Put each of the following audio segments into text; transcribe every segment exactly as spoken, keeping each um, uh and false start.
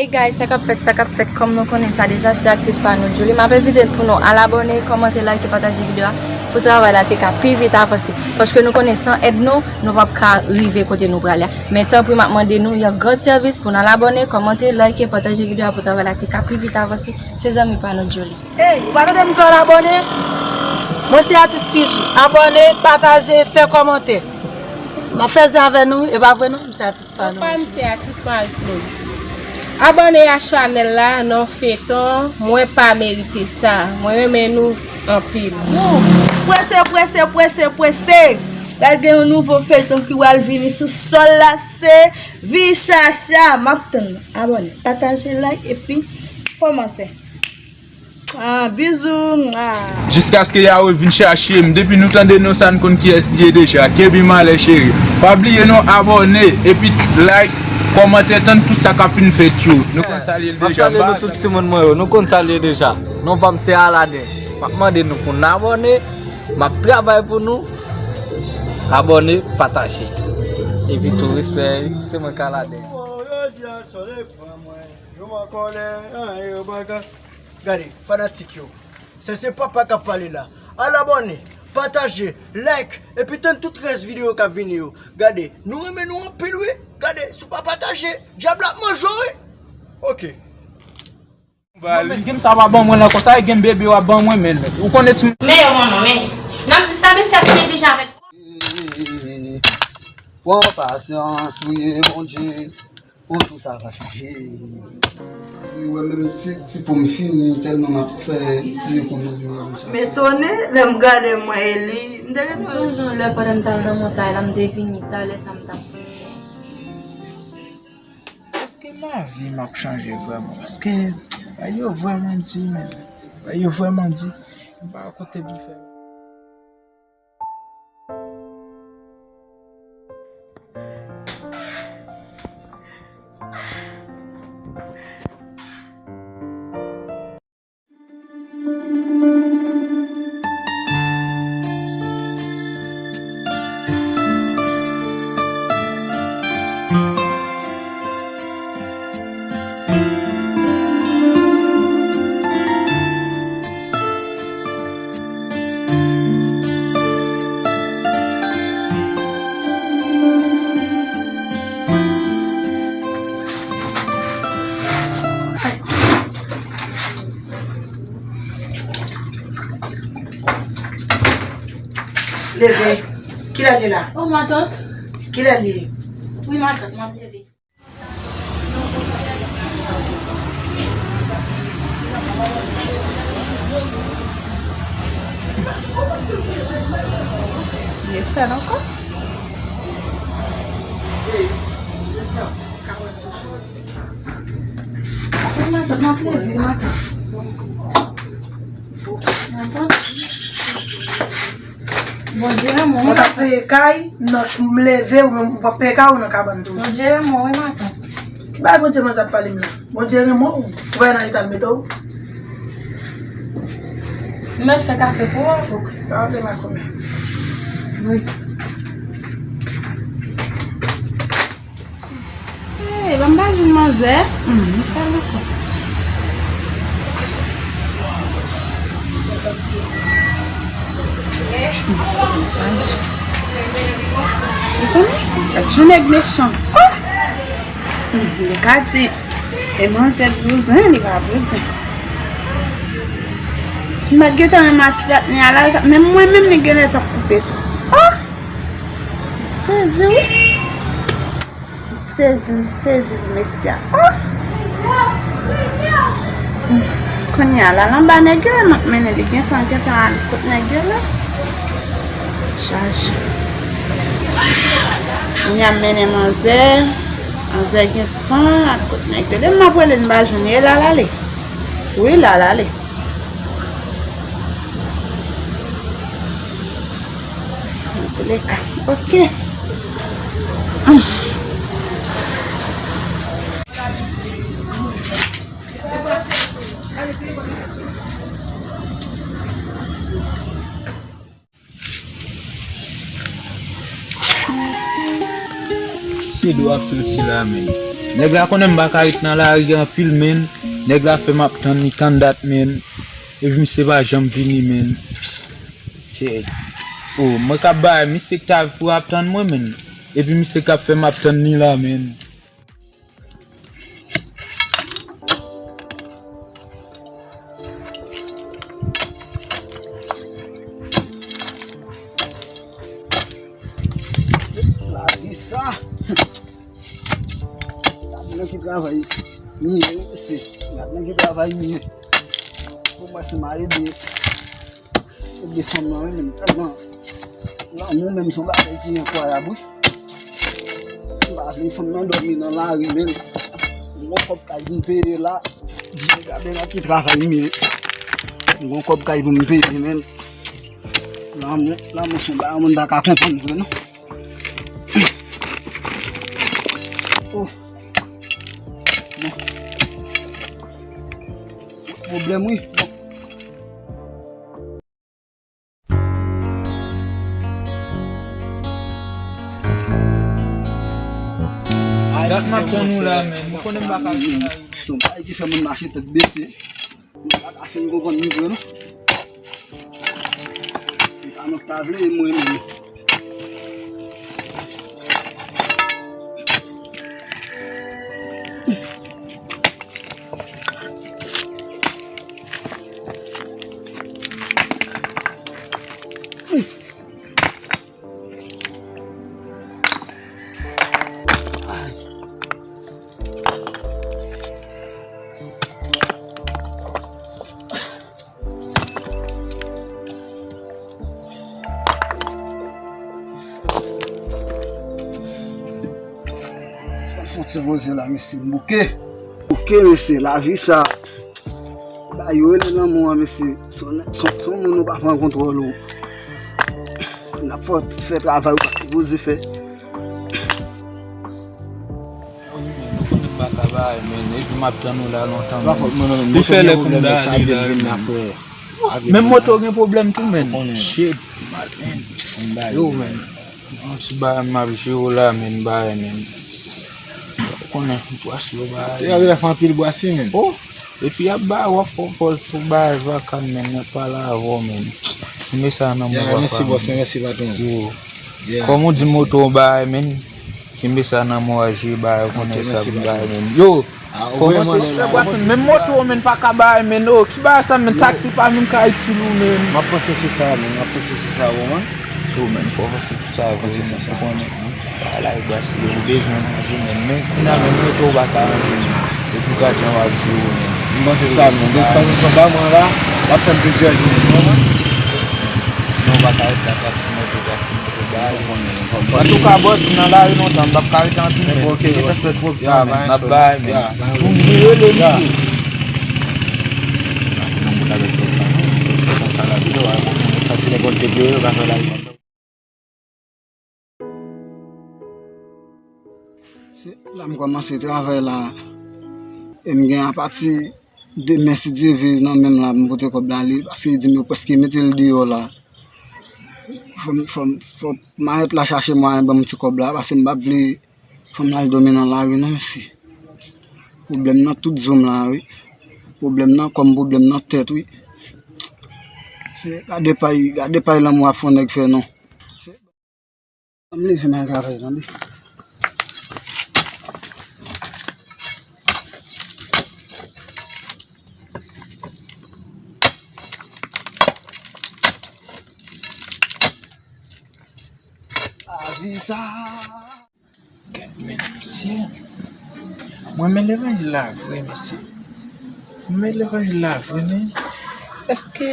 Guys, sa k ap fèt, sa k ap fèt, kòm nou konnen sa deja, se aktris pa nou, Djouly. M ap envite n pou nou al abòne, kòmante, like, pataje videyo a pou travay la te ka pi vit avanse. Paske nou konnen san èd nou, nou p ap ka rive kote nou prale a. Men tanpri, m ap mande nou yon gran sèvis pou n al abòne, kòmante, like, pataje videyo a pou travay la te ka pi vit avanse. Se zanmi pa nou, Djouly. Ey, ou pa tande m di w al abòne? Mwen se atis Kichi. Abòne, pataje, fè kòmantè. M ap fè zen avè nou, e pa vre non, m se atis pa nou. Ou pa, m se atis Marie Claude. Abòne a chanèl la, non feyton, mwen pa merite sa. Mwen renmen nou anpil. Nou, prese, prese, prese, prese. Pral gen yon nouvo feyton ki pral vini sou sòl la, se Vi Chacha. M ap tann nou. Abòne, pataje, like, epi kòmantè. Ah, bizou. Ah. Jiskaske Yahweh vin chache m. Depi nou tande non sa, n konn kiyès li ye deja. Keby Malè cheri. Pa bliye non, abòne, epi like, kòmante, tann tout sa k ap fin fèt yo. Nou konn sa l ye deja. M ap salye nou tout timoun mwen yo. Nou konn sa l ye deja. Non pa m se Aladen. M ap mande nou pou n abòne. M ap travay pou nou. Abòne, pataje. Epi tou respè, se mwen k Aladen. Yo di a sole pran mwen. Yo man kòlè, an, yo baga. Gade, fanatik yo. Sa se papa k ap pale la. Al abòne, pataje, like, epi tann tout rès videyo k ap vini yo. Gade, nou renmen nou anpil wi. Gade, si w pa pataje, dyab la ap manje w wi. Oke. Non, men, game sa w ap ban mwen la konsa, e game bebe w ap ban mwen, men. Ou konnen ti... Men yo, mon non, men. N ap di sa, mesye ap neglije avèk. Pran pasyans, priye Bondye. Pou tou sa va chanje. Si w wè menm ti, ti po m fini, tèlman m ap fè ti ekonomi an, m chache. M etone, lè m gade m wè e li, m te gentan... M sonje yon lè pandan m t al nan montay la, m te vini talè sa m t ap fè. Èske lavi m ap chanje vrèman? Èske bagay yo vrèman di, men? Bagay yo vrèman di, m pa wè kote pou m fè. Leve. Kilè l ye la? Oh, matant. Kilè l ye? Wi, matant, m ap leve. Li fèl ankò. Wi, matant, m ap leve, matant. Matant. Bondye renmen w, wi, matant. Mwen t ap peye kay, nan, m leve, ou menm, ou p ap peye kay, ou nan kabann toujou. Bondye renmen w, wi, matant. Ki bagay Bondye manzè ap pale m la? Bondye renmen w, ou pa nan eta l mete w? M mèt fè kafe pou ou, avòk. Pa vle makomè. Wi. Hey, ban m pa jwenn manzè. Hmm, m fè l ankò. Mesaj. Mezanmi, gad jan nèg mechan. Oh! Hmm, li ka di, e manzè bouzen, li pa bouzen. Si m pa t gentan renmen a ti patnè a la, menm mwen menm li genlè t ap koupe tou. Oh! M sezi wi. M sezi, m sezi pou mesye a. Oh! Kounye a la, l anba nèg yo, m ap mennen li gentan, gentan al kot nèg yo la. Chaje. Kounye a m mennen manzè. Manzè gentan al kot nèg yo. Depi m ap rele l, m pa jwenn li, e la l ale. Wi, la l ale. Antouleka, ok. Se dlo ap soti la menm. Nèg la konnen m pa ka ret nan lari anpil, menn. Nèg la fè m ap tann li tann dat, menn. Epi misye pa janm vini, menn. Shit. Oh, mwen k ap bay, misye k ta pou ap tann mwen, menn. Epi misye k ap fè m ap tann li la, menn. Lavi sa. Gad nan ki travay m ye, wi, mesye. Gad nan ki travay m ye. Pou mwen, se m a ede. Ede fanm nan, wi, menm tèlman lanmou menm se yon bagay ki enkwayab, wi. M pa vle fanm nan dòmi nan lari, menm. M gon kòb kay pou m peye la. Gade nan ki travay m ye. M gon kòb kay pou m peye, menm. Lanmou, lanmou se yon bagay moun pa ka konprann vre, non. Oh. Bon. Se pwoblèm, wi. Bon. Dat m ap tann ou la, menn. Ou konnen m pa ka ret la. Se yon bagay ki fè moun mache tèt bese. Mwen pa ka fin konprann li vre non. E pa mwen ki ta vle, e mwen menm. Fon ti poze la, mesye, m bouke. Bouke, mesye, lavi sa. Ba yo rele lanmou an, mesye. Se yon, se yon, se yon moun ou pa pran kontwòl ou. N ap fè, fè travay ou pa t sipoze fè. Wi, men, nou konnen m pa ka bay, men, epi m ap tann ou la lontan, men. Li fè lè pou m ta ale la, men. Menm moto gen pwoblèm tou, men. Shit. Yo, men. Yon ti bagay m ap jere w la, men, bay, men. Ou konnen, bwase yo bay. Te ap fè anpil bwase, men. Oh, epi y ap bay w ap pran pòz pou bay vakan, men, y ap pale avè w, men. Mwen sa nan mwen. Ya, mèsi, bòs, mèsi, patwon. Yo. Kòm ou di moto bay, men. Kenbe sa nan mwen, jwe bay, ou konnen sa bay, men. Yo, kòmanse sou lè bwase, menm moto, men, pa ka bay, men. Oh, ki bagay sa, men, taksi pa menm ka itil ou, men. M ap panse sou sa, men, m ap panse sou sa, ou, men. Yo, men, fò panse sou sa, vre, men, ou konnen, men. Bagay la, e bwase, ou bezwen manje, men, men, kounye a, men, moto, ou pa ka ranje, men. Epi, gad jan w ap jwe, men. M panse sa, men. De tout fason, sa ba mwen la, w ap fè m plizyè jou, men, ou, men. Non, ou pa ka ret la, taksi, moto, taksi. Antouka, bòs, m nan lari lontan, m p ap ka rete anpil, men. Gentan fè twòp tan, men. M ap bay, men. Pou m rele li tou. Nan bout avèk lòt sa, non. Fè konsa la, videyo a, sa se nenpòt te vle, yo ka fè la. Se la m kòmanse travay la. E m gen apati demen, si Dye vle, nan men m la, m pote kòb la li, paske li di m yo prèske mete l deyò la. Fò m, fò m, fò mayèt la chache mwayen ban m ti kòb la, paske m p ap vle fanm la al dòmi nan lari non, mesye. Pwoblèm nan tout zo m la, wi. Pwoblèm nan kò m, pwoblèm nan tèt, wi. Se, gade pay, gade pay lanmou ap fè yon nèg fè non. Ann leve m al travay, tande. Lavi sa. Gad men mesye. Mwen men levanjil la vre, mesye. Mwen men levanjil la vre, men. Èske,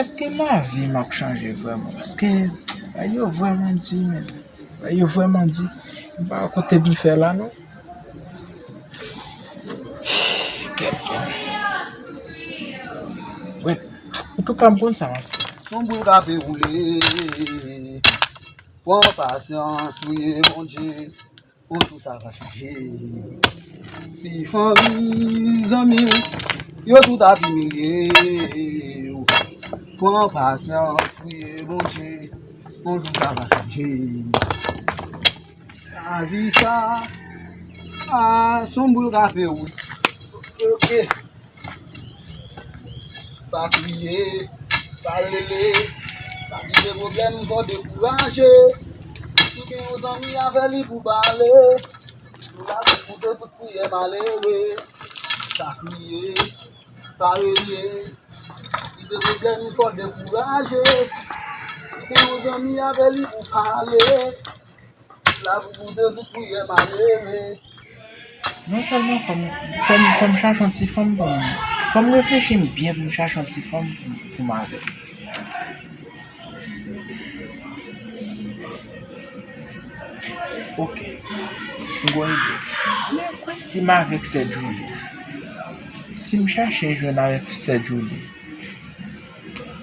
èske lavi m ap chanje vrèman? Paske, bagay yo vrèman di, men. Bagay yo vrèman di. M pa wè kote m fè la, non. Gad men. Wè, antouka, m konn sa m ap fè. Se yon boul k ap dewoule. Pran pasyans, priye Bondye, yon jou sa va chanje. Si fanmi, zanmi w, yo tout ap imilye w, pran pasyans, priye Bondye, yon jou sa va chanje. Lavi sa, Ah, se yon boul kafe, wi. Ok. Pa kriye, pa rele, pa kite pwoblèm fè w dekouraje. Si w gen yon zanmi, avè li pou pale. Ou la pou koute tout priyè malere. Pa kriye, pa rele. Kite pwoblèm fè w dekouraje. Si w gen yon zanmi, avè li pou pale. Ou la pou koute tout priyè malere. Non sèlman fò m, fò m, fò m chache yon ti fanm pou mwen. Fò m reflechi m byen pou m chache yon ti fanm pou, pou m avè l. Ok. M gon ide. Men kwè si m avèk sè Djoulie. Si m chache jwenn avèk sè Djoulie.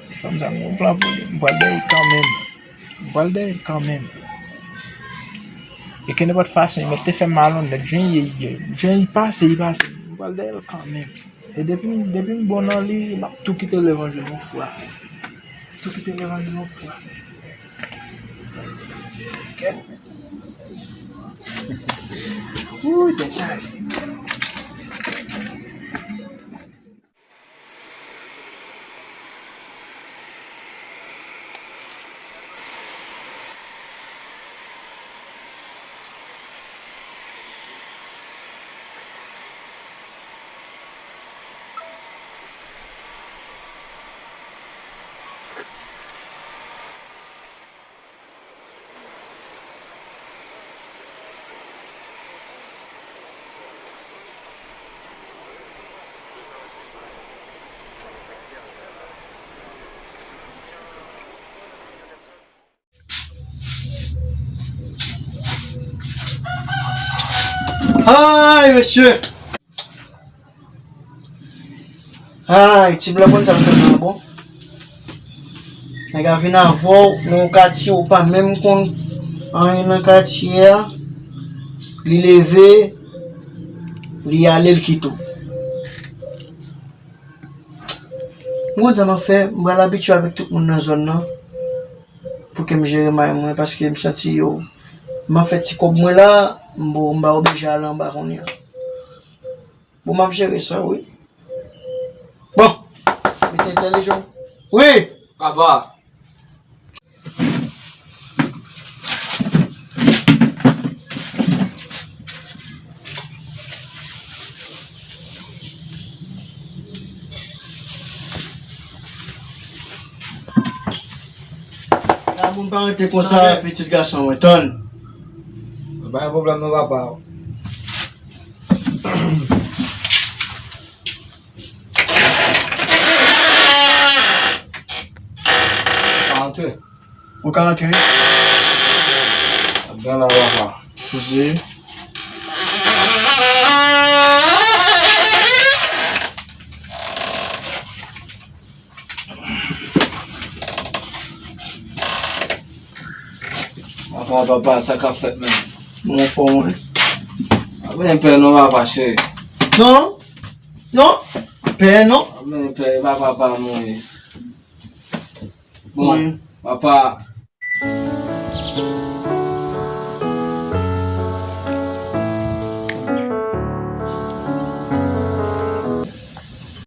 Ti fanm sa, m gon plan pou li. M pral dèyè l kanmenm. M pral dèyè l kanmenm. E ke nenpòt fason, li mèt te fè m malonnèt. Jan li ye, li ye. Jan li pase, li pase. M pral dèyè l kanmenm. E depi, depi m bon nan li, m ap tou kite levanjil yon fwa. Tou kite levanjil yon fwa. Kèt. Wouy, tèt chaje. Ay, mesye! Ay, ti blan konn sa l fè m nan bon. Nèg la vin avè w nan yon katye ou pa menm konn anyen nan katye a. Li leve, li ale, l kite w. M konn sa m ap fè, m pral abitye avèk tout moun nan zòn nan. Pou ke m jere may mwen, paske m santi yo, m ap fè ti kòb mwen la, m bo, m pa oblije ale anba kounye a. Bon, m ap jere sa, wi. Bon, mete entèlijan. Wi! Papa. Granmoun pa rete konsa, pitit gason mwen, tann. Pa gen pwoblèm non, papa. Ka antre. Ou ka antre. Byen la, papa. Poze. Papa, papa, sa k ap fèt menm? Mwen anfòm, wi. Pa gen pè non, papa, cheri. Non. Non. Pè non. Pa gen pè, e pa papa nou ye. Bon, wi. Papa.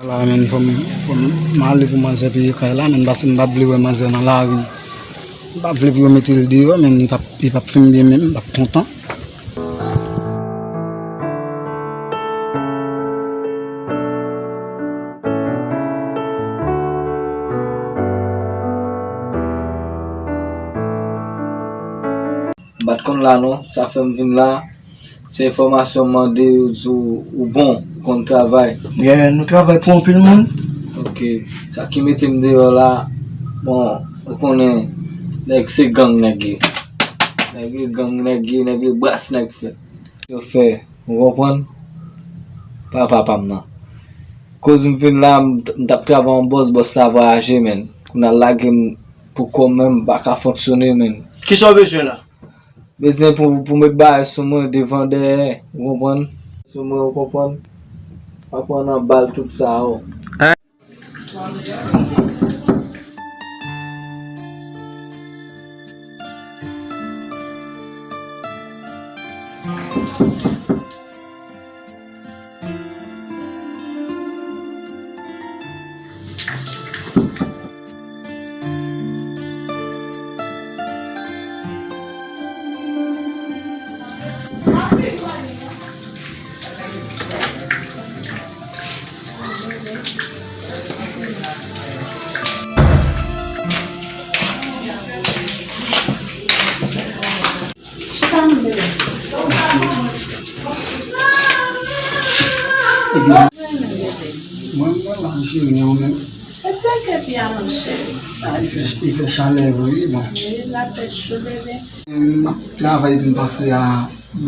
La, men, fò m, fò m, m ale pou manzè peye kay la, men, paske m pa t vle wè manzè nan lari. M pa t vle pou yo mete l deyò, men, li p ap, li p ap fin byen, men, m p ap kontan. M pa t konn la non, sa fè m vin la. Se enfòmasyon m mande, yo di w ou bon, ou konn travay. Yeah, nou travay pou anpil moun. Ok, sa ki mete m deyò la, bon, ou konnen, nèg se gang nèg ye. Nèg ye gang nèg ye, nèg ye bras nèg fè. Yo fè, ou konprann? Pa papa m nan. Koz m vin la, m t, m t ap travay yon bòs, bòs la vwayaje, menn. Kounye a l lage m pou kò m menm, m pa ka fonksyone, menn. Kisa w bezwen la? Bezwen pou, pou met bagay sou mwen, devan, dèyè, ou konprann? Sou mwen, ou konprann? Pa pran nan bal tout sa, o. Cheri, ou menm? Mwen di ke byen, mon cheri. Ah, il fait, il fait chaleur, wi, bon. Wi, la fè cho, bebe. M ap travay pou m panse a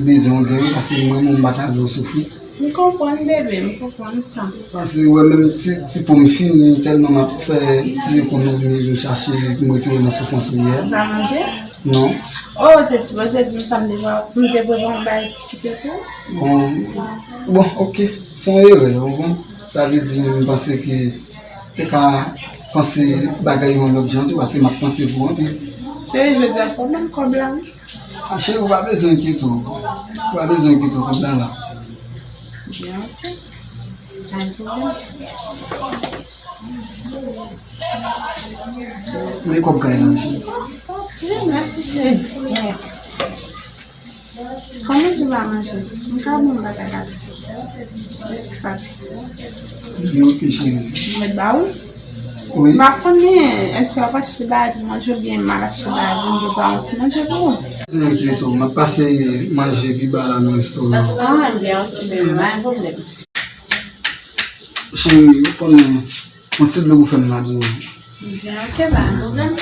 bezwen w gen, paske mwen menm m pa ta vle w soufri. M konprann, bebe, m konprann sa. Paske ou wè menm ti, ti po m fini, tèlman m ap fè ti ekonomi, m chache pou m retire nan soufrans ou ye a. Ou pa manje? Non. Oh, ou te sipoze di m sa, m te va, m te prepare yon bagay ki te pou. Bon, bon, ok, se yon erè, ou konprann? Sa vle di, m panse ke te ka panse bagay yon lòt jan tou, paske m ap panse pou anpil. Cheri, jodi a, pwoblèm kòb la, wi. Ah, cheri, ou pa bezwen enkyete w. Ou pa bezwen enkyete w, kòb la la. Byen, ok. Pa gen pwoblèm. Men kòb kay la, cheri. Ok, mèsi, cheri. Kòman jou va manje? M ka bon bagay la. Mèsi, papi. Byen, ok, cheri. Mwen ba ou? Wi. M pa konnen, èske w ap achte bagay pou manje oubyen m al achte bagay pou m prepare yon ti manje pou ou? Enkyete w, m ap pase manje pi ba la nan restoran. Ah, byen, ok, bebe, pa gen pwoblèm. Cheri, ou konnen, yon ti dlo pou fè m la tou. Byen, ok, pa gen pwoblèm.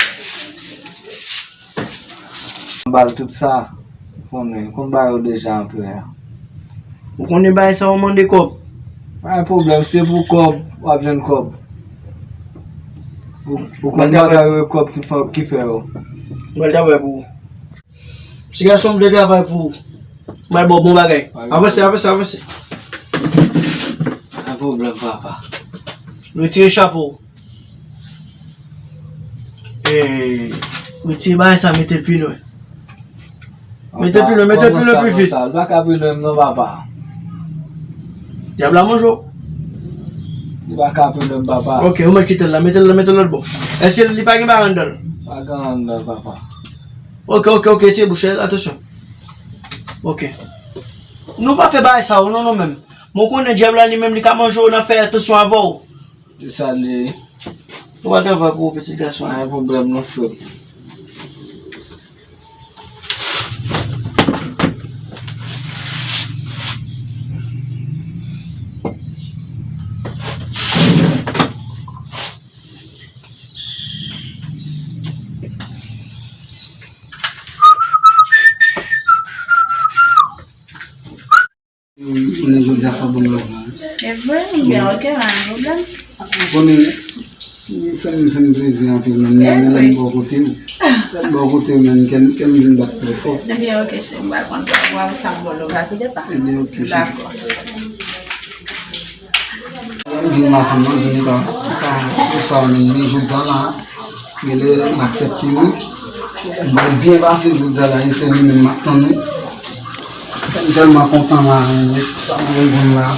M ba l tout sa, ou konnen, m konn ba yo deja anpè a. Ou konnen bagay sa yo mande kòb. Pa gen pwoblèm, se pou kòb, w ap jwenn kòb. Ou, ou konn bagay yo, kòb ki fè, ki fè yo. M pral travay pou ou. Ti gason, m vle travay pou ou. M pral ba w bon bagay. Avanse, avanse, avanse. Pa gen pwoblèm, papa. Retire chapo w. E, retire bagay sa, mete l pi lwen. Mete l pi lwen, mete l pi lwen, pi vit. Li pa ka pi lwen m non, papa. Dyab la manje w. Li pa ka pi lwen m, papa. Ok, ou mèt kite l la, mete l la, mete l lòt bò. Èske li pa gen bagay anndan l? Pa gen anndan l, papa. Ok, ok, ok, tire bouch la, atansyon. Ok. Nou pa fè bagay sa yo non, nou menm. Mwen konnen dyab la li menm li ka manje w, n ap fè atansyon avè w. Se sa l ye. Ou pa travay pou pitit gason an. Pa gen pwoblèm non, frè m. Jounen jodi a fò bon lòv la. E vre, m byen, ok, pa gen pwoblèm. Konnen, si, si fè m, fè m plezi anpil, menm lè m bò kote w. Lè m bò kote w, menm kè m, kè m vin bat trè fò. Ebyen, ok, cheri, m pa konn sa, m wè sa m bò lòv la, se de pa. Ebyen, ok, cheri. Dakò. Lè m vin la, fanm nan di m pa, pa sou sa, men jodi a la, genlè m aksepte wi. M pral byen pase jodi a la, e se li menm m ap tann wi. M tèlman kontan la, sa m reponn la.